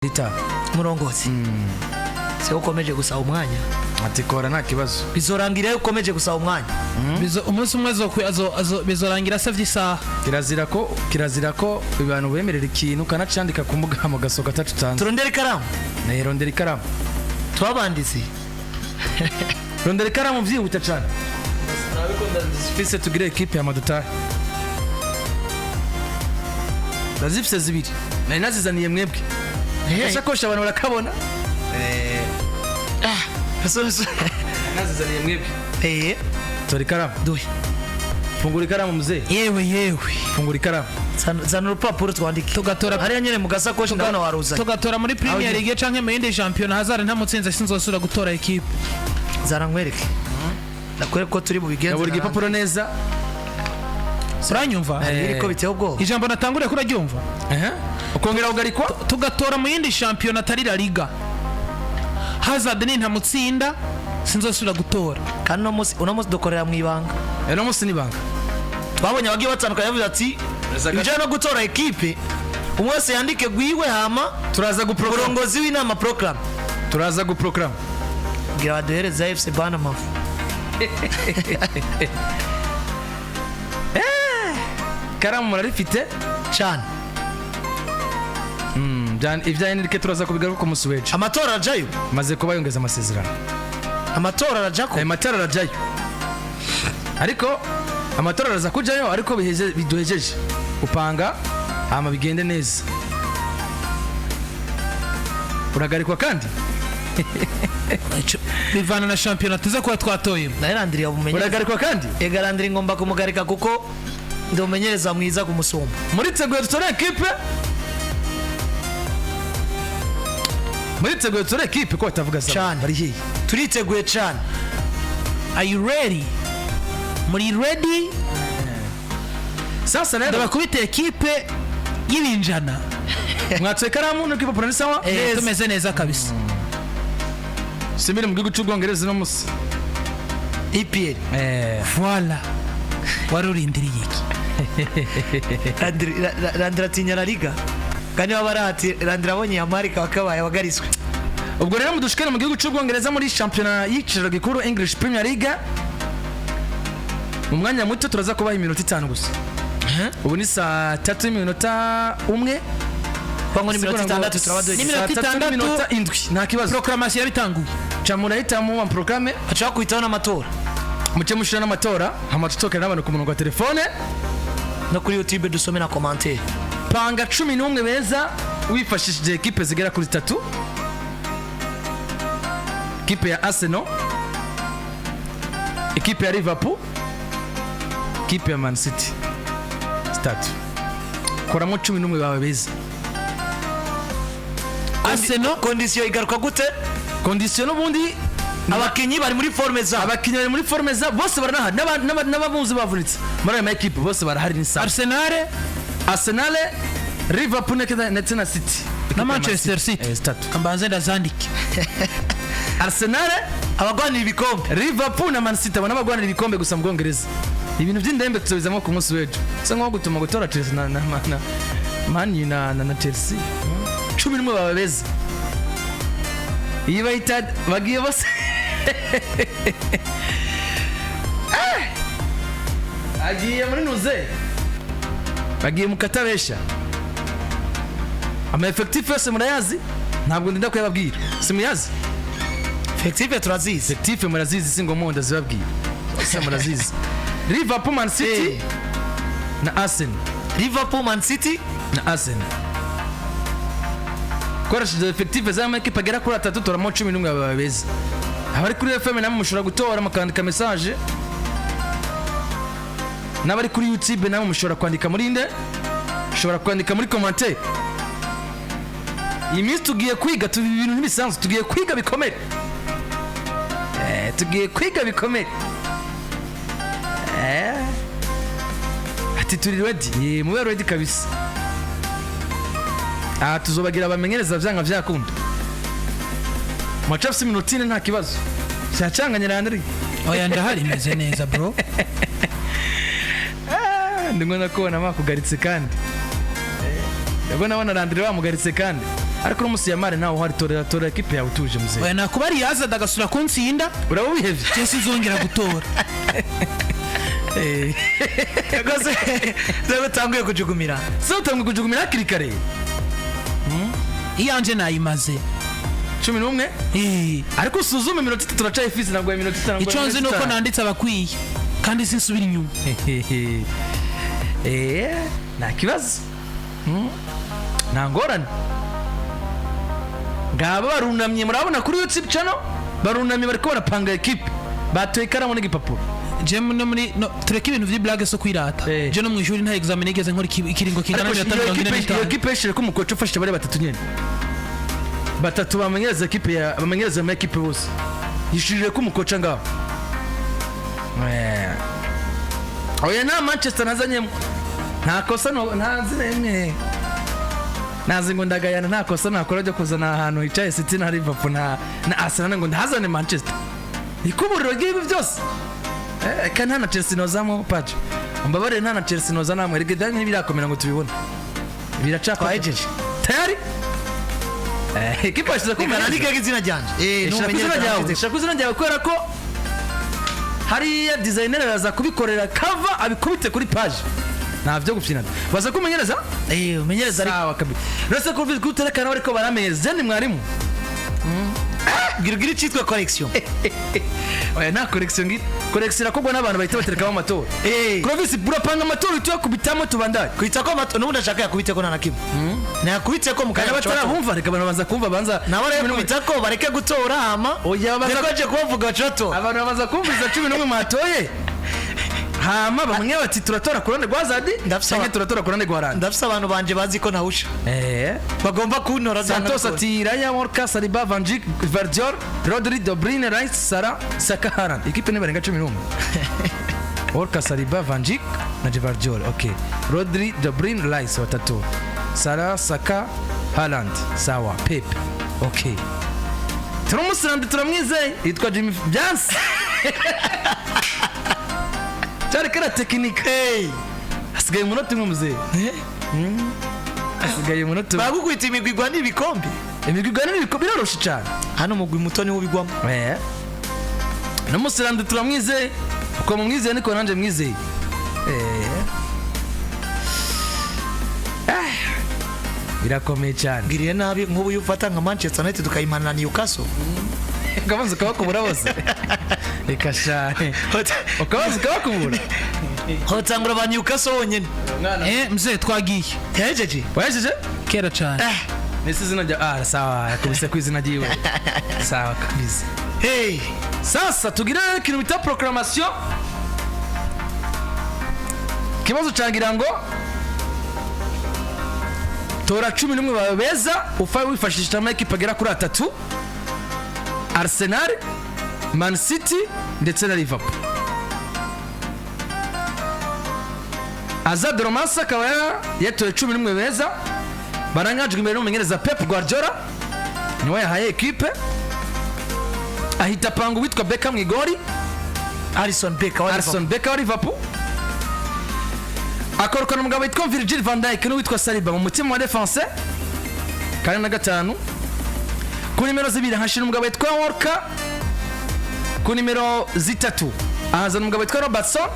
Rita. Murongozi, se ukomeje gusaba umwanya. Ati kora, nta kibazo. Bizorangira iyo ukomeje gusaba umwanya. Umunsi umwe bizorangira asavye isaha. Kirazira ko abantu bemerera ikintu ukanacandika ku mbuga mu gasoka atacutanze. Turondere ikaramu. Rondera ikaramu. Twabanditse. Rondera ikaramu byihuta cyane. Fise tugire ekipe ya madutahe. Ndazifise zibiri, nari nazizaniye mwebwe. Isakoshi abantu barakabona. Nazizaniye mwebwe. Tora ikaramu. Duhe. Fungura ikaramu, muzee. Yewe yewe! Fungura ikaramu. Zana urupapuro twandike. Tugatora. Hariya nyene mu gasakoshi ndabona waruzanye. Tugatora muri Premier League canke mu yindi shampiyona, Hazard ntamutsinze sinzosubira gutora ekipe. Zana nkwereke, ndakwereka ko turi bubigenze. Gabura igipapuro neza. Uranyumva? Biriko biteye ubwoba. Ijambo natanguriye kuraryumva. Ehe. Ukongera ugarikwa. Tugatora mu yindi shampiyona atari La Liga, Hazard nintamutsinda sinzosubira gutora. Kandi uno munsi dukorera mu ibanga. Uno munsi ni ibanga. Twabonye abagiye batandukanye bavuze ati ibijanye no gutora ekipe, umwe wese yandike gwiwe, hama Turaza guprograma. Umurongozi w'inama proclame. Turaza guprograma. Kugira baduhereza FC Bournemouth. Karamu murarifite? Cyane. Ibya Enrique turaza kubigaruka ku munsi w'ejo. Amatora arajayo. Maze kuba yongeza amasezerano. Amatora arajako. Ayo matora arajyayo, ariko amatora araza kujyayo, ariko biduhejeje upanga, hama bigende neza. Uragarikwa kandi. Bivana na shampiyona tuza kuba twatoyemo. Nawe Landry yabumenyereza. Uragarikwa kandi. Ega Landry ngomba kumugarika kuko ndi umumenyereza mwiza kumusumba. Muriteguye dutore ekipe? Muriteguye dutore ekipe ko batavuga saba? Cane. Bari hehe? Turiteguye cyane. Are you ready? Muri ready? Sasa rero Ndabakubita ekipe y'ibinjana. Mwatse ikaramu n'igipapuro, ni sawa. Tumeze neza kabisa. Simire mu gihugu cy'Ubwongereza uno munsi. EPL. Voila, wari urindiriye iki? Landry atinya La Liga kandi baba barahati. Landry abonye Yamari kaba kabaye abagariswe. Ubwo rero mudushikane mu gihugu cy'Ubwongereza muri shampiyona y'iciciro gikuru, English Premier League. Mu mwanya muto turaza kubaha iminota 5 gusa. Ubu ni saa 3 n'iminota 1. Kwango ni minota 6 turaba duhejeje. N'iminota Saa tatu 6. n'iminota 7, nta kibazo. Proclamation yabitanguye. Ca murahitamo wa proclame. Bashobora kuhitaho n'amatora. Muce mushira n'amatora, hama tutokera n'abantu ku murongo wa telefone. No kuri YouTube dusome na commentaire. Panga 11 beza wifashishije ekipe zigera kuri zitatu: ekipe ya Arsenal, ekipe ya Liverpool, ekipe ya Man City. Zitatu, koramo 11 bawe beza. Arsenal. Condition igaruka gute? Condition n'ubundi. Abakinyi bari muri forme zabo. Abakinnyi bari muri forme zabo bose baranahari. N'abamuzi bavunitse muri ayo ma ekipe bose barahari, ni sawa. Arsenal. Arsenal, Liverpool ndetse na City. Ekipe Na ya Man Manchester City. Zitatu. Mbanze ndazandike. Arsenal, Abagwanira ibikombe. Liverpool na Man City. Abo n'abagwanira ibikombe gusa mu Bwongereza. Ibintu by'indembe tuzabizamo ku munsi w'ejo. Se nko gutuma gutora Chelsea na Man U na Chelsea. 11 baba beza. Iyi bayita bagiye bose. Agiye muri nuze, bagiye mu katabesha. Ama effectif yose murayazi, ntabwo ndinda kuyababwira, simuyazi? Effectif turazizi. Effectif murazizi, si ngombwa ndazibabwira, bose murazizi: Liverpool, Man City na Arsenal. Liverpool, Man City Na Arsenal. Koresheje effectif z'amakipe agera kuri atatu, toramo 11 baba beza. Abari kuri FM namwe mushobora gutora mukandika message, n'abari kuri YouTube namwe mushobora kwandika muri inde, mushobora kwandika muri commentaire. Iyi minsi tugiye kwiga tubi ibintu ntibisanzwe, tugiye kwiga bikomere. Tugiye kwiga bikomere. Ati turi ready. Mube ready kabisa. Aha tuzobagira abamenyereza vyanga vyakunda. Maca afise iminota 4, nta kibazo, vyacanganye Landry. Oya, ndahari, meze neza bro. Ndimo nakubona bakugaritse kandi. Ndabona Landry bamugaritse kandi. Ariko uno munsi Yamal ntawe uhari. Torera, tora ekipe yawe utuje, muzehe. Oya, nakuba ari Hazard agasura kuntsinda. Uraba wihevye. Je sinzongera gutora. Rwose rero utanguye kujugumira. Se utanguye kujugumira hakiri kare. Iyanje nayimaze. 11. Ariko usuzume, iminota 3 turacayifise, ntabwo iminota 5. Icyo nzi ni uko nanditse abakwiye kandi sinsubira inyuma. Nta kibazo. Nta ngorane. Ngaba barunamye, murabona kuri YouTube channel barunamye, bariko barapanga ekipe, batoye ikaramu n'igipapuro. Je no muri no, tureke ibintu vy'iblague so kwirata. Je no mu ishuri nta examen nigeze nkora ikiringo kingana Ariko n'iminota iyo mirongo ine ekipe, iyo n'itanu. ekipe yashire ko umukoci ufashije bari batatu nyene, batatu bamenyereza ekipe ya bamenyereza ama ekipe bose, yishurire ko umukoca ngaho. Oya, nta Manchester nazanyemo, nta kosa, nta nzi nemwe nazi ngo ndagayana, nta kosa nakora ryo kuzana ahantu hicaye City na Liverpool na Arsenal ngo ndahazane Manchester, ikuburiro ry'ibi byose. Eka nta na Chelsea nozamo paje, umbabarire, nta na Chelsea noza namwe. Rege dani ntibirakomera ngo tubibone, biracapa. Twahejeje. Tayari. Ekipa yashize ku Reka nandike izina ryanje. Shira ku izina ryawe, shira ku izina ryawe, kubera ko hariya designer araza kubikorera cover, abikubite kuri page. Nta byo gufyinata, baza kumenyereza. Umenyereza ariko. Sawa kabisa. Rese ko kuterekana bariko baramenyereza ni mwarimu. Bwira ubwire icyitwa correction. Oya, nta correction ngira. Correction irakorwa n'abantu bahita baterekamo amatora. Clovis, burapanga amatora uhita uyakubitamo, tubandanye. Kwita ko amatora n'ubundi ashaka yakubite ko nta na kimwe nakubitse ko mu Kandi kanya. batarabumva, reka abantu babanza kumva, banza. Nabo rero kubita ko bareke gutora hama. Oya, baza. Reko aje kubavuga bacatora. Abantu babanza kumviriza 11 mwatoye, hama bamwe bati turatora ku ruhande rwa Hazard, Ndafise cyangwa turatora ku ruhande rwa Haaland. Ndafise abantu banje bazi ko ntawusha, bagomba kuntora. Santos ati Raya, Walker, Saliba, Van Dijk, Gvardiol, Rodri, De Bruyne, Rice, Salah, Saka, Haaland. Ikipe nibarenga 11. Walker, Saliba, Van Dijk na Gvardiol. Okay. Rodri, De Bruyne, Rice watatu. Salah, Saka, Haaland. Sawa, Pep. Okay. Turamusirandi, turamwizeye. Yitwa Jimmy Byansi. Cyari kara tekinika. Hasigaye umunota umwe, muzehe. Hasigaye umunota umwe. Bagukwita imigwi igwa n'ibikombe. Imigwi igana n'ibikombe biroroshe cyane. Hano umugwi muto niwo ubigwamo. N'umusirandi turamwizeye, uko mumwizeye niko nanjye mwizeye. Birakomeye cyane. Ngiriye nabi nk'ubu iyo ufata nka Manchester United ukayimana na Newcastle. Ukabanza ukabakubura bose, reka shane, ukabanza ukabakubura. Hotangura ba Newcastle bonyene. Mzee, twagiye. Yahejeje. Wahejeje. Kera cane. Nese izina rya, ah, sawa, yakubise ku izina ryiwe, sawa kabisa. Hey. Sasa tugire rero ikintu bita proclamation. Ikibazo cangira ngo tora 11 bawe beza ufa wifashishije amakipe agera kuri atatu: Arsenal, Man City ndetse na Liverpool. Azad Romasa akaba yatoye 11 beza barangajwe imbere n'umumenyereza Pep Guardiola, niwe yahaye ekipe. Ahita apanga uwitwa Beckham mu igori. Alisson Becker wa Alisson Becker wa Liverpool, akorokana umugabo witwa Virgil van Dijk n'uwitwa Saliba mu mutima wa defense kane na gatanu. Ku nimero 2 hashira umugabo witwa Walker, ku nimero 3 ahazana umugabo witwa Robertson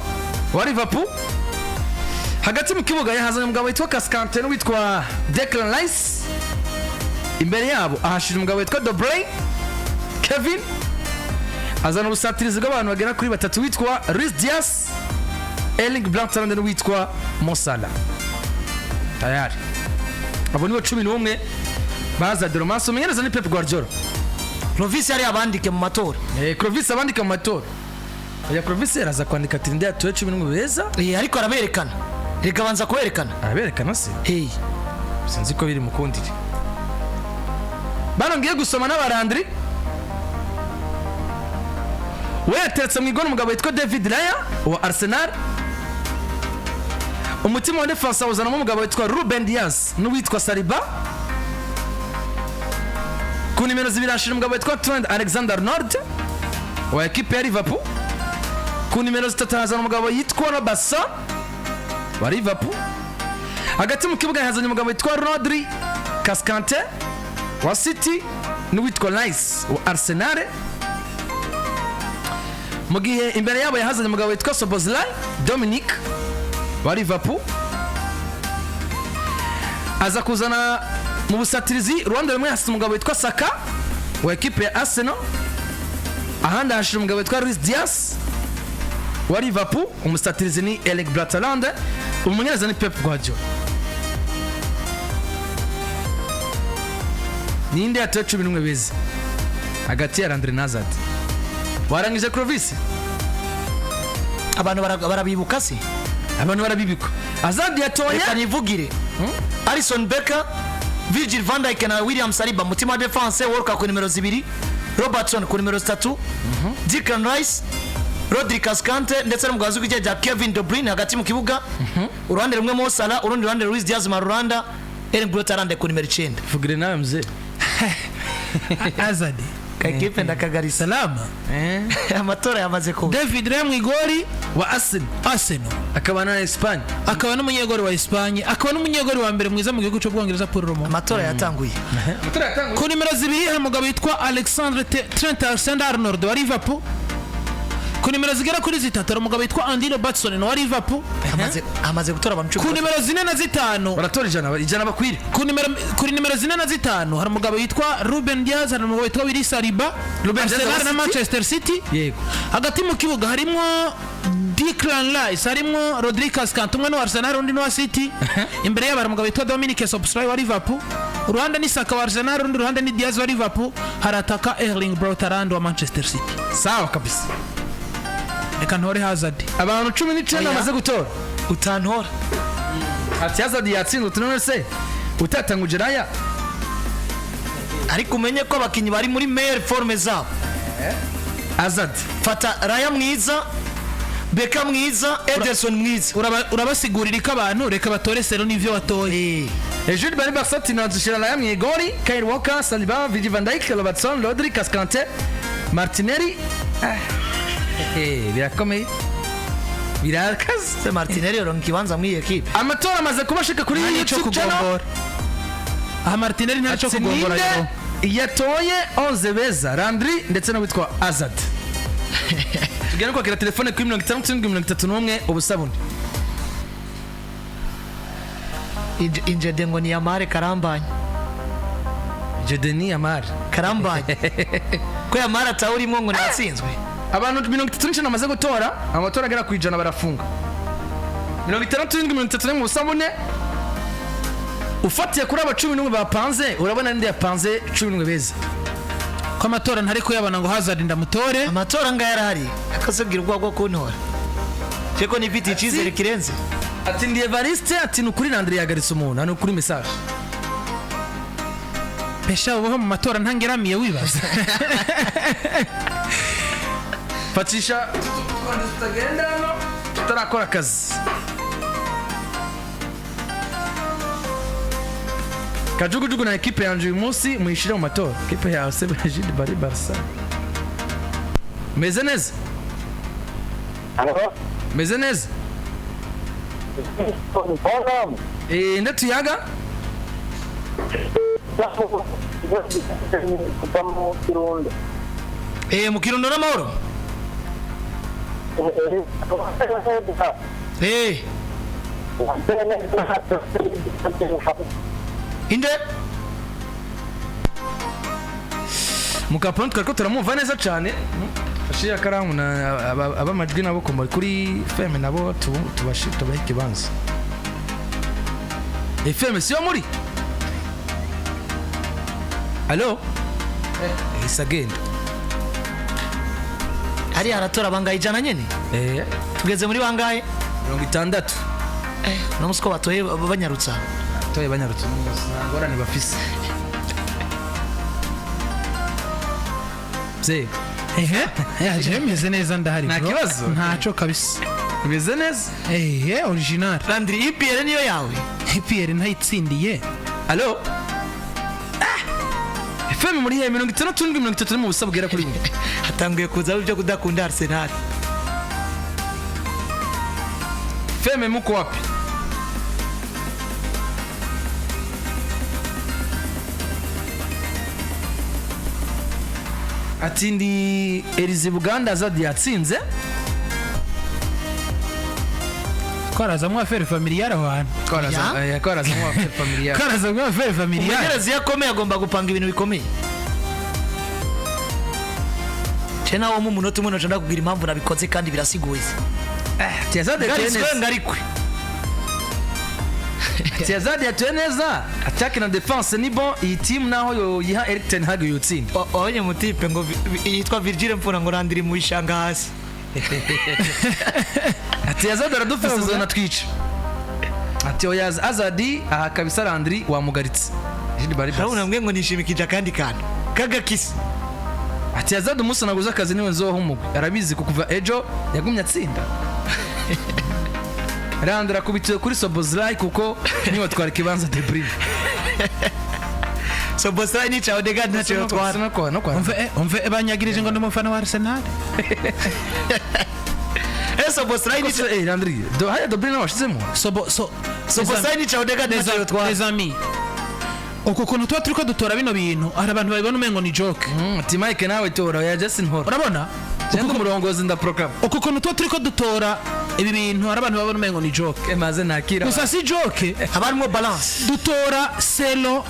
wa Liverpool. Hagati mu kibuga yahazana umugabo witwa Cascante n'uwitwa Declan Rice. Imbere yabo ahashira umugabo witwa De Bruyne Kevin. Azana ubusatirizi bw'abantu bagera kuri batatu, witwa Luis Diaz, Erling Braut Haaland n'uwitwa Mo Salah. Tayari abo nibo 11 baza Doromasi. Umumenyereza ni Pep Guardiola. Clovis yari abandike mu matora. Clovis abandika mu matora. Oya, Clovis yaraza kwandika ati ndi yatoye 11 beza. Ariko araberekana, reka abanza kuberekana. Araberekana se? Hey. Sinzi ko biri mukundire. Bano ngiye gusoma n'abarandri. We yateretse mu igona umugabo witwa David Raya wa Arsenal. Umutima wa defense awuzanamo umugabo witwa Ruben Dias n'uwitwa Saliba. Ku nimero 2 hashira umugabo witwa Trent Alexander Arnold wa ekipe ya Liverpool. Ku nimero 3 hazana umugabo yitwa Robertson wa Liverpool. Hagati mu kibuga hazanye umugabo witwa Rodri, Cascante. wa City n'uwitwa Rice wa Arsenal, mu gihe imbere yabo yahazanye umugabo witwa Szoboszlai Dominic wa Liverpool. Aza kuzana mu busatirizi, uruhande rumwe hasize umugabo witwa Saka wa ekipe ya Arsenal, ahandi hashira umugabo witwa Luis Diaz wa Liverpool. Umusatirizi ni Erling Braut Haaland, umumenyereza ni Pep Guardiola. Ninde yatoye 11 beza hagati ya Landry na Hazard? Warangije, Clovis? Abantu barabibuka se? Abantu barabibikwa. Hazard yatoye. Reka nivugire: Alison Becker, Virgil van Dijk na William Saliba mutima wa defense, Walker ku nimero 2, Robertson ku nimero 3, Declan Rice, Rodri, Cascante ndetse n'umugazi w'igihe rya Kevin De Bruyne hagati mu kibuga. Uruhande rumwe Mo Salah, urundi ruhande Luis Diaz Marulanda, Erling Braut Haaland ku nimero 9. Vugire nawe, mzee. Hazard. Ka ekipe ndakagarisa. Salama. Amatora yamaze kuba. David Raya mu igori. Wa Arsenal. Arsenal. Akaba na Espagne. Akaba n'umunyegori wa Espagne, akaba n'umunyegori wa mbere mwiza mu gihugu cy'Ubwongereza, Paul Romo. Amatora yatanguye. Ku nimero 2 hari umugabo witwa Alexandre Trent Alexander Arnold wa Liverpool. Ku nimero zigera kuri 3 hari umugabo witwa Andy Robertson wa Liverpool. Amaze gutora abantu Ku 10. nimero 4 na 5. Baratora 100, 100 bakwire. Kuri nimero 4 na 5 hari umugabo witwa Ruben Diaz, hari umugabo witwa Willy Saliba. Ruben Diaz wa Arsenal na City? Manchester City. Yego. Hagati mu kibuga harimo Declan Rice, harimo Rodri Cascante, umwe ni uwa Arsenal, undi ni uwa City. Imbere yabo hari umugabo witwa Dominic Szoboszlai wa Liverpool. Uruhande ni Saka wa Arsenal, urundi ruhande ni Diaz wa Liverpool. Harataka Erling Braut Haaland wa Manchester City. Sawa kabisa. Reka ntore Hazard. Abantu 19 Oya. bamaze gutora. Utantora. Ati Hazard yatsinze, uti none se utatanguje Raya? Ariko umenye ko abakinnyi bari muri meilleure forme zabo. Hazard. Fata Raya mwiza, Beka mwiza, Ederson mwiza. Urabasigurira ko abantu reka batore sero n'ivyo watoye. Jules Bari Barca ati nadushira Raya mu igori, Kyle Walker, Saliba, Virgil van Dijk, Robertson, Rodri, Cascante, Martinelli. Ah. Birakomeye, birakaze. Se Martinelli yoronka ikibanza muri iyi ekipe? Amatora amaze kuba ashika kuri Nta nico YouTube channel. kugombora aha, Martinelli ntaco Ati kugombora. ninde Rero yatoye 11 beza, Landry ndetse n'uwitwa Hazard? Tugenda kwakira telefone kuri 67 31 0 4. Injede ngo ni Yamare karambanye. Jedeni Amar. Karambanye ko Yamare atawurimo ngo natsinzwe. Abantu 39 bamaze gutora. Amatora agera ku 100 barafunga. 67 31 0 4. Ufatiye kuri aba 11 bapanze, urabona ninde yapanze 11 beza? Ko amatora ntari kuyabona ngo Hazard ndamutore. Amatora ngaya arahari, akazabwira ubwoba bwo kuntora ko nifitiye icyizere kirenze. Ati ndi Evariste, ati ni ukuri Landry yagaritse umuntu hano kuri message. Pesha ubaho mu matora ntangeramiye wibaza. Fatisha tutagenda hano tutarakora akazi. Kajugujugu na ekipe yanje uyu munsi muyishire mu matora. Ekipe yawe se, Jules Bari Barca? Meze neza? Halo, Meze neza? bonhomme. Nde tuyaga? Kuva mu Kirundo. Mu Kirundo n'amahoro. Inde? Mukapano twari ko turamwumva neza cyane. Fashe akaramu na abamajwi nabo kumva kuri FM nabo tubashi tubahe ikibanza. FM siyo muri. Allo? Isagenda. Hariya haratora bangahe? 100 nyene? Eh. Tugeze muri bangahe? 60. Uno musi ko batoye banyarutsa? Toye banyarutse, nta ngorane bafise. Mzee, Ehe, yaje meze neza, ndahari Nta bro. kibazo? Ntaco kabisa. Bimeze neza? Ehe, original. Landry, EPL niyo yawe? EPL ntayitsindiye. Allo? Ah! FM muri he? 67 30 mu busa bwera kuri mwe. Hatanguye kuzaho ibyo kudakunda Arsenal. FM muko wapi? Ati ndi Elize Buganda, Azadi yatsinze. Twarazamwo affaire familiale aho hantu. Twarazamwo affaire familiale. Twarazamwo affaire familiale. Umumenyereza iyo akomeye agomba gupanga ibintu bikomeye. Ce nawe mu munota umwe noca ndakubwira impamvu nabikoze kandi birasiguye. Ati Azadi yatoye Ngaritswe neza. ngarikwe. Ati Azadi yatoye neza, attaque na défense ni bon. Iyi team naho yoyiha Erik ten Hag yotsinda. Wabonye mutipe ngo yitwa Virgile Mfuna ngo randiri mu ishanga hasi. Ati Azadi aradufise, zona twica. Ati oya, Azadi aha kabisa, Landry wamugaritse Jules Baribas. Urabona mbwe ngo nishimikije akandi kantu kagakisi. Ati Azadi umunsi naguze akazi niwe nzoha umugwi, arabizi ko kuva ejo yagumye atsinda. Landry akubitiwe kuri Sobozlai kuko niwe twara ikibanza De Bruyne. So Bosra nica Odegaard ntacyo yotwara. No kwa Umve, banyagirije ngo ndi umufana wa Arsenal. Ese Bosra nica Landry do haya De Bruyne washizemo. Sobo so So Bosra nica Odegaard ntacyo yotwara. Les amis, uku kuntu tuba turiko dutora bino bintu, hari abantu babibona umengo ni joke. Ati Mike nawe tora ya Justin Hall. Urabona? Cyangwa umurongozi ndaproclame. Uku kuntu tuba turiko dutora ibi bintu, hari abantu babona umengo ni joke. Maze nakira. Gusa si joke. Haba harimo balance. Dutora selon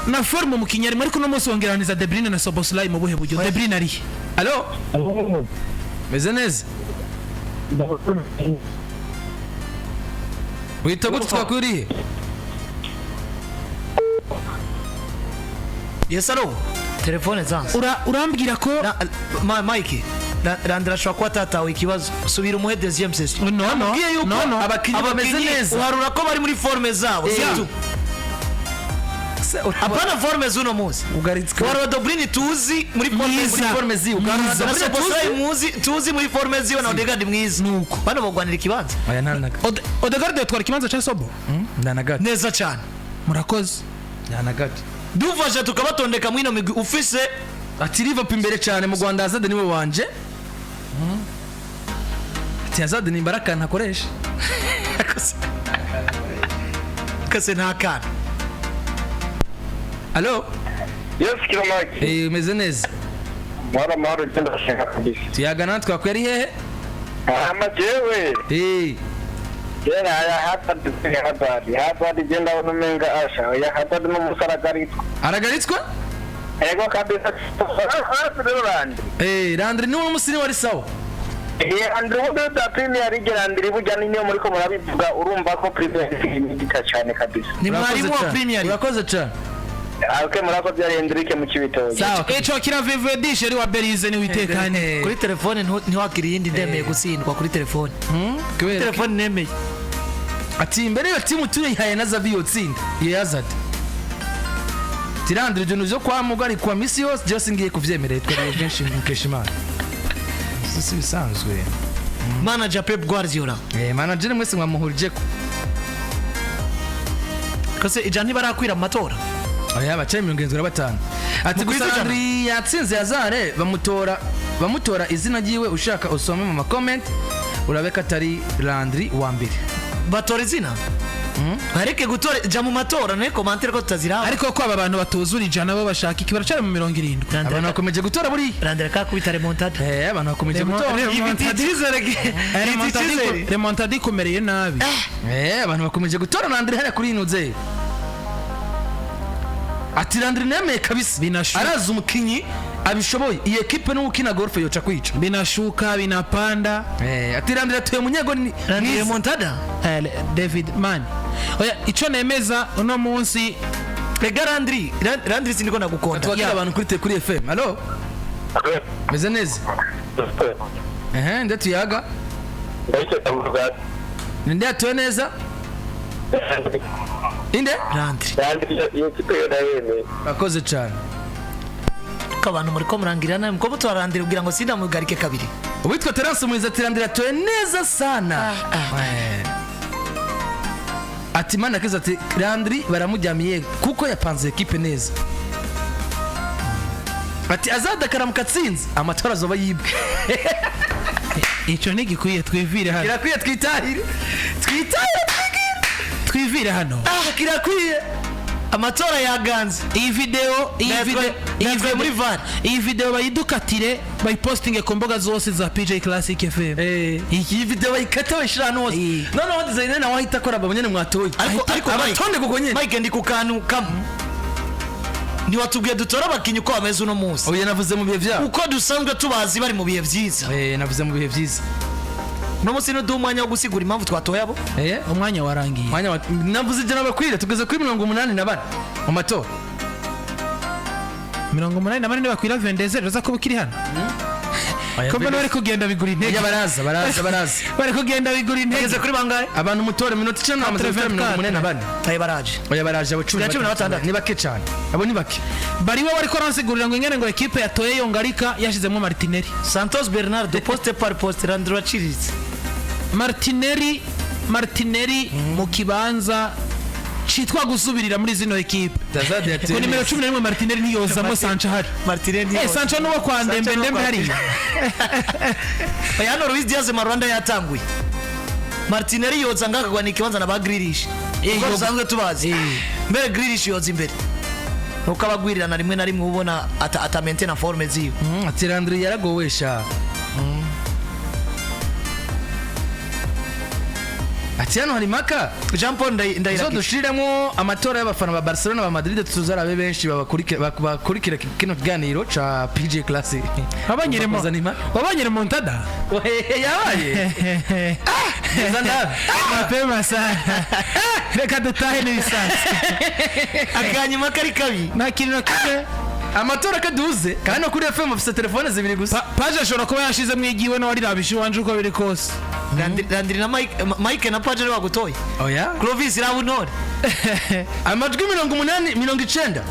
na forme umukinnyi arimo, ariko uno munsi wongeraniza De Bruyne na Soboslai mu buhe buryo? De Bruyne arihe? Allo, meze neza? Wita gute? Twakwiriye. Yes, allo, telefone zanze. Urambwira ko Mike Landry ashobora kuba atatawe ikibazo, subira umuhe deuxième session. No, no. Ubwiye yuko No, no. abakinnyi bameze Abakinyi neza. uharura ko bari muri forme zabo. Surtout apana forme z'uno munsi. Ugaritswe. Uharura De Bruyne tuzi muri forme Mwiza. Muri forme ziwe. Mwiza. Na Szoboszlai muzi tuzi muri forme ziwe na Odegaard mwiza. Nuko. Bano bagwanira ikibanza. Oya, nta na Odegaard yatwara ikibanza ca Sobo? Nta na gato. Neza cyane. Murakoze. Nta na gato. Dufashe tukabatondeka mwino migwi ufise. Ati Liverpool imbere cyane mu Rwanda, Azad niwe wanje. Ati Azad ni imbaraga ntakoresha. Kase nta kana. Allo. Yes, kilo Mike. Meze neza? Mara mara genda shinga kabisa. Tuyagana twakwiye ari hehe? Ama jewe. Jena ya hata Hazard. Hazard genda unumenga asha. Ya Hazard n'umusaragari. Aragaritswe. Ego kabisa. Hafi rero Landry. Landry niwe umusini wari sawa. Andri ubundi da Premier League, Landry burya niyo muri ko murabivuga, urumva ko Premier League ni gita cyane kabisa. Ni Urakoze mwarimu wa cyane. Premier League. Urakoze cyane. Okay, murakoze, yari Hendrick mu Kibitoki. Sawa. Eco kiravivuye disheri wa Belize ni witekane. Kuri telefone ntiwakira iyindi, ndemeye gutsindwa kuri telefone. Kubera Telefone nemeye. Ati imbere iyo timu tuyihaye na Zavi yotsinda iyo Hazard. Tirandira ibintu byo kwa mugari kwa misi yose byose ngiye kuvyemerera, twari benshi mukesha Imana. Si bisanzwe. Manager Pep Guardiola. Manager mwese mwamuhurije ko. Kose ijana ntibarakwira mu matora. Oya, bacaye 75. Ati Mukwiza gusa ijana. Landry yatsinze Hazard, bamutora izina ryiwe, ushaka usome mu ma comment urabe ko atari Landry wa mbere. Batora izina, bareke gutora, jya mu matora ne commentaire ko tutaziraba. Ariko ko aba bantu batuzura 100 bo bashaka iki? Baracari mu 70. Abantu bakomeje gutora buriya. Landry kakubita remontada. Abantu bakomeje gutora. Remontada ikomereye nabi. Abantu bakomeje gutora Landry hariya kuri inuze. Ati Landry nemeye kabisa. Binashuka. Arazi umukinyi abishoboye. Iyi ekipe n'uwo ukina golf yoca kwica. Binashuka binapanda. Ati Landry atuye munyego ni Landry mwiza. remontada. David man, oya, ico nemeza uno munsi Rega Landry, Landry siniko nagukonda. Twakira abantu kuri kuri FM. Allo? Meze neza? Nde tuyaga? Nde atuye neza? Inde? Landry. Bakoze cyane. Ko abantu muri ko murangira nawe muko mutora Landry kugira ngo sindamugarike kabiri. Uwitwa Terence Mwiza ati Landry atuye neza sana. Ati Mana kiza, ati Landry baramujyamiye kuko yapanze ekipe neza. Ati Azad akaramuka atsinze amatora azoba yibwe. Ico ntigikwiye, twivire hano. Kirakwiye, twitahire, twitahire, twigire. Twivire hano. Kirakwiye. Amatora yaganze. Iyi video, iyi video, iyi Ndayatwaye muri video VAR. Iyi video bayidukatire, bayipostinge ku mbuga zose za PJ Classic FM. Iyi video bayikate, bayishira ahantu hose. Noneho designer nawe ahita akora abo nyene mwatoye. Ariko Mike, abatonde kuko nyene. Mike, ndi ku kantu kamwe. Ntiwatubwiye dutore abakinnyi uko bameze uno munsi. Oya, navuze mu bihe byabo. Uko dusanzwe tubazi bari mu bihe byiza. Navuze mu bihe byiza. Uno munsi ntiduha umwanya wo gusigura impamvu twatoye abo. Umwanya warangiye. Mwanya navuze 100 bakwira, tugeze kuri 84 mu matora. 84 bakwira vendeze roza kuba ukiri hano ko mbona bari kugenda bigura intege. Oya, baraza, baraza, baraza. Bari kugenda bigura intege. Tugeze kuri bangahe? Abantu mutore minota 9, bamaze gutora 84. Ayo baraje. Oya, baraje abo 10. Cumi na batandatu. Ni bake cyane, abo ni bake. Bariwe bariko aransigurira ngo ingene ngo ekipe yatoye yongarika yashizemo Martinelli. Santos Bernardo, poste par poste, Landry waciriritse. Martinelli mu kibanza citwa gusubirira muri zino ekipe Tazadi ku nimero 11. Martinelli ntiyozamo Sancho ahari. Martinelli. Sancho nuwo kwa Ndembe. Sancho nuwo Ndembe kwa hariya. Oya, hano Luis Diaz Marwanda yatanguye. Martinelli yoza ngakagwa ikibanza na ba Grealish. Uko dusanzwe tubazi mbere, Grealish yoza imbere nuko abagwirirana rimwe na rimwe ubona ata maintain forme ziwe. Ati Landry yaragowe sha. Ati hano hari maka. Jean Paul Zo Ndayiragije. dushiriremo amatora y'abafana ba Barcelona, ba Madrid, tuzarabe benshi bakurikira kino kiganiro ca PJ Classic. Wabonye remo Bakuzana impaka. Wabonye remontada. Ohe, yabaye neza ndabe. Mapema sana, reka dutahe n'ibisanzwe. Akanyuma kari kabi. Nta kintu na kimwe. Amatora kaduze kandi no kuri FM afise telefone zibiri gusa. Paje ashobora kuba yashizemo igiwe n'uwarirabisha iwanje uko biri kose. Landry na Mike, Mike na Paje niwe bagutoye. Oya. Clovis Rabunore. Amajwi 80, 90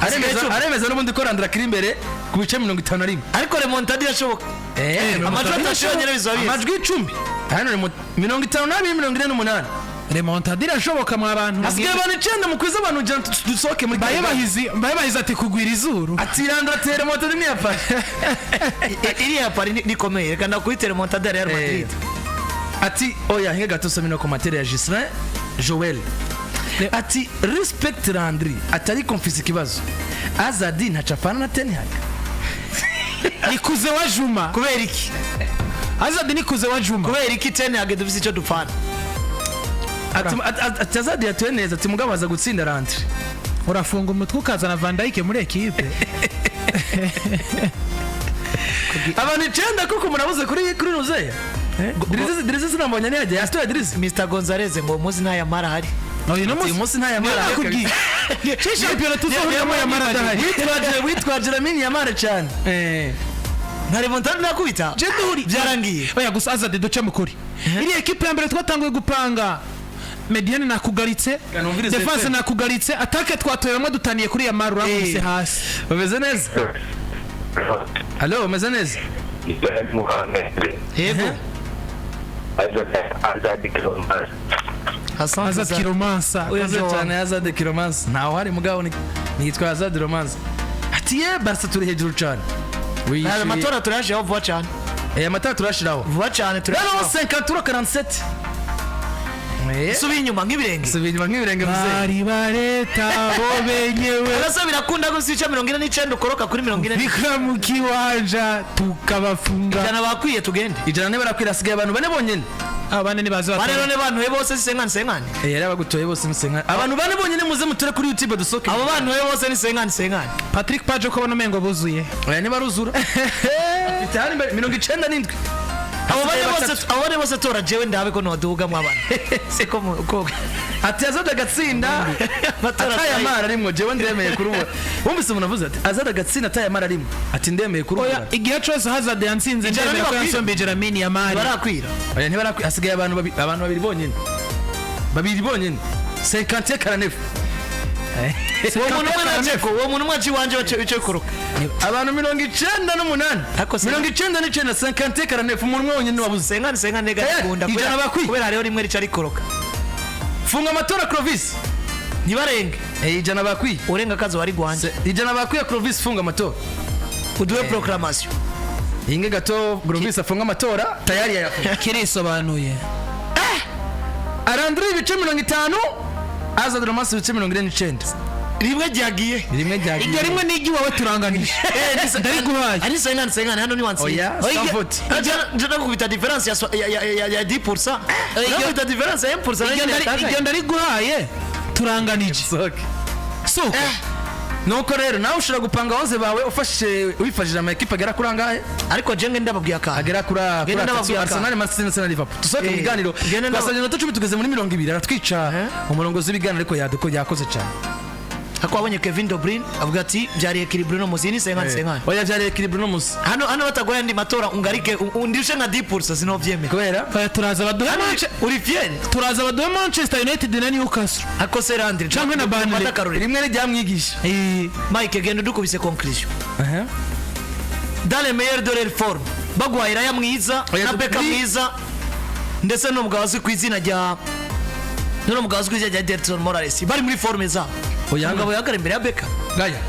Asigaye 10. Aremeza n'ubundi ko Landry akiri imbere ku bice 51. Ariko remontada irashoboka. Amajwi 3 yonyine bizaba bize. Amajwi 10 hano ni 52, 48. Remontada irashoboka mwa bantu. Hasigaye abantu 9, mukwize abantu 100 dusohoke muri Mbaye bahizi, mbaye bahizi ati kugwira izuru. Ati Landry atere moto ntiyafashe. Iriya pari nikomeye, reka ndakubite remontada ya Real Madrid. Ati oya, hinga gato some no commentaire ya Gislain Joel. Ati respect Landry, ati ariko mfise ikibazo, Azadi ntacafana na Ten Hag. Nikuze wa Juma. Kubera iki? Azadi nikuze wa Juma. Kubera iki Ten Hag dufise icyo dupfana? Ati Azadi yatuye neza, ati mugabo aza gutsinda Landry. Urafunga umutwe ukazana Van Dijk muri ekipe. Abantu 9 kuko murabuze kuri Nuzeya Dirizi, sinambonye ntiyajya yasitoye Dirizi. Mr Gonzalez ngo uwo munsi nta yamara ahari. Uyu Uyu munsi nta Yamara. Nakubwiye ci shampiyona tuzohuriramo Yamara adahari. Witwaje Lamine Yamal cyane. Nka remontada nakubita. Je duhuri. Byarangiye. Oya, gusa Azadi duce mukuri iriya ekipe ya mbere twatanguye gupanga, médiane nakugaritse, Kanumvirize défense FM. nakugaritse, attaque twatoye bamwe dutaniye kuri Yamara, urakubise hasi. Umeze neza? Allo, umeze neza? Muhammed. Yego. Azadi Kilomas. Hassan. Azad Kiromansa. Oya, Urakoze cyane, Azad Kiromansa ntawe uhari mugabo nitwa Azad Romansa. Ati ye Barca turi hejuru cyane. Aya amatora turayashiraho vuba cyane. Amatara turashiraho. Vuba cyane Rero turayashiraho. 53 47. Subiye inyuma nk'ibirenge. Subiye inyuma nk'ibirenge muzee. Bari bareta bo benyewe. Arasa birakunda gusa ibice 49 ukoroka kuri 40. Bika mu kiwanja tukabafunga. 100 bakwiye, tugende. 100 ntibarakwira, hasigaye abantu bane bonyene. Abane nibaze Bane. batora. None bantuye bose si cinquante cinquante? Yari abagutoye bose ni cinquante. Abantu bane bonyene muze muture kuri YouTube dusoke. Abo bantuye bose ni cinquante cinquante? Patrick Paje ko bano mengo buzuye. Oya, ntibaruzura. Afite hano imbere 97. Abo bane Hasigaye bose batatu. Abo bane bose tora jewe ndabe ko noduga mwabana siko ko Ati Azad agatsinda Amatora atayamara arimwo, jewe ndemeye kurubura. Wumvise umuntu avuze ati Azad agatsinda atayamara arimwo, ati ndemeye kurubura. Oya, igihe cose Hazard yantsinze 100 ndemera ko ntibakwira. yansombye Lamine Yamal. Barakwira. Oya, ntibarakwi, hasigaye abantu babiri, abantu babiri bonyene, babiri bonyene, 50 49. Uwo muntu umwe naceko, uwo muntu umwe aci iwanje bace bice koroka. Abantu 98. Ariko 99, 50 49, umuntu umwe wonyene wabuze. Cinquante cinquante 100 kubera bakwiye. Kubera hariho rimwe rica rikoroka. Funga amatora, Clovis. Ntibarenge. 100 bakwiye. Urenga akazi wari gwanje. 100 bakwiye. Clovis, funga amatora. Uduhe proclamation. Inge gato Clovis afunga amatora, tayari yayafunga. Kirisobanuye. Arandura ibice 50, Azad Romance ibice 49. Rimwe ryagiye. Rimwe ryagiye. Iryo rimwe ni iry'iwawe, turanganije, ndariguhaye. Ari 50-50 hano, ntiwansize. Oya, 140. Nje nakubita différence ya 10%, nakubita différence ya 1%. Iryo ndariguhaye, turanganije. Soke. Suko. Nuko rero nawe ushobora gupanga 11 bawe ufashije, wifashishije ama ekipe agera kuri angahe? Ariko jenge ndababwiye akantu. Agera kuri Genda atatu. ndababwira akantu. Arsenal, Man City ndetse na Liverpool. Dusohoke mu biganiro. Genda. Twasabye iminota 10, tugeze muri 20, aratwica umurongozi w'ibiganiro, ariko yaduko yakoze cyane. Ariko wabonye Kevin De Bruyne avuga ati byari équilibré no musi ni 50-50. Oya, byari équilibré no musi. Hano batagoye andi matora, ungarike undishe nka 10%, sinovyemera. Kubera? Oya, turaza baduhe Uri fier. Turaza baduhe Manchester United na Newcastle. Ako se Landry Canke na Burnley. Fata akarorero. Rimwe ryamwigisha. Mike, genda udukubise conclusion. Aha. Dans les meilleurs de leur forme, baguhaye Raya mwiza Oya, na Beka mwiza, ndetse n'umugabo azwi ku izina rya n'uno mugabo azwi ku izina rya Ederson Morales, bari muri forme zabo, Oya, umugabo yahagarara imbere ya Beka? Gaya.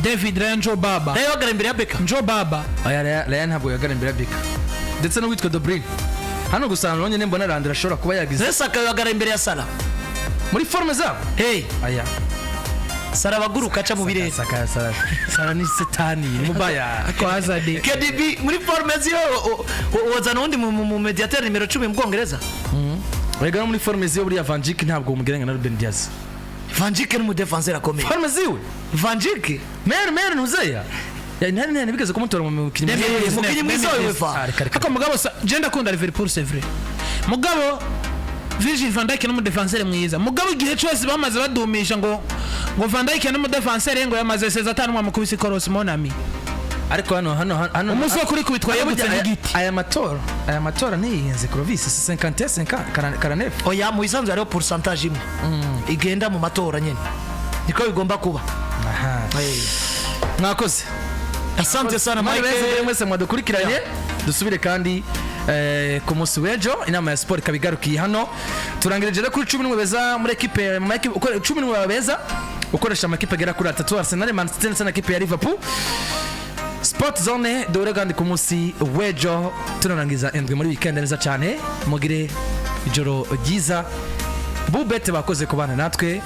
David Ryan Joe Baba. Raya yahagarara imbere ya Beka? Joe Baba. Oya, Raya ntabwo yagara imbere ya Beka ndetse n'uwitwa De Bruyne. Hano gusa nabonye, mbona Landry ashobora kuba yagize Ndetse akahagarara imbere ya Salah? Muri forme zabo. Hey. Aya. Salah abaguruka aca mu birere. Saka, Sara, Sara ni satani ni mubaya. Ariko Hazard. KDB muri forme ziyo, wazana uwundi mu médiateur nimero 10 mu Bwongereza? Rega no muri forme ziwe, buriya Van Dijk ntabwo umugereranya na Ruben Dias. Van Dijk ni umudefenseur akomeye. Forme ziwe. Van Dijk. Mere ntuzeya ya ntari bigeze kumutora mu mukinnyi David. Umukinnyi mwiza wa UEFA. Ah, reka, reka. Ariko mugabo je ndakunda Liverpool, c'est vrai, mugabo Virgil van Dijk ni umudefenseur mwiza, mugabo igihe cyose bamaze badumisha ngo Van Dijk ni umudefenseur, ngo yamaze seza atanu mwamukubise ikorosi, mon ami. Ariko hano Umunsi wo kuri kubitwa yegutse nk'igiti. Aya matora ntiyihenze, Clovis, 51 50 49. Oya, mu isanzwe hariho pourcentage imwe igenda mu matora nyine, niko bigomba kuba. Aha. Mwakoze. Asante sana. Mwari Mike. beza mwese mwadukurikiranye. Dusubire kandi ku munsi w'ejo. Inama ya siporo ikaba igarukiye hano. Turangirije rero kuri 11 beza muri ekipe, mu makipe 11 beza ukoresha amakipe agera kuri atatu: Arsenal, Man City ndetse na ekipe ya Liverpool. Sport Zone dore kandi ku munsi w'ejo tunarangiza indwi muri weekend neza cyane. Mugire ijoro ryiza. Bubete bakoze kubana natwe.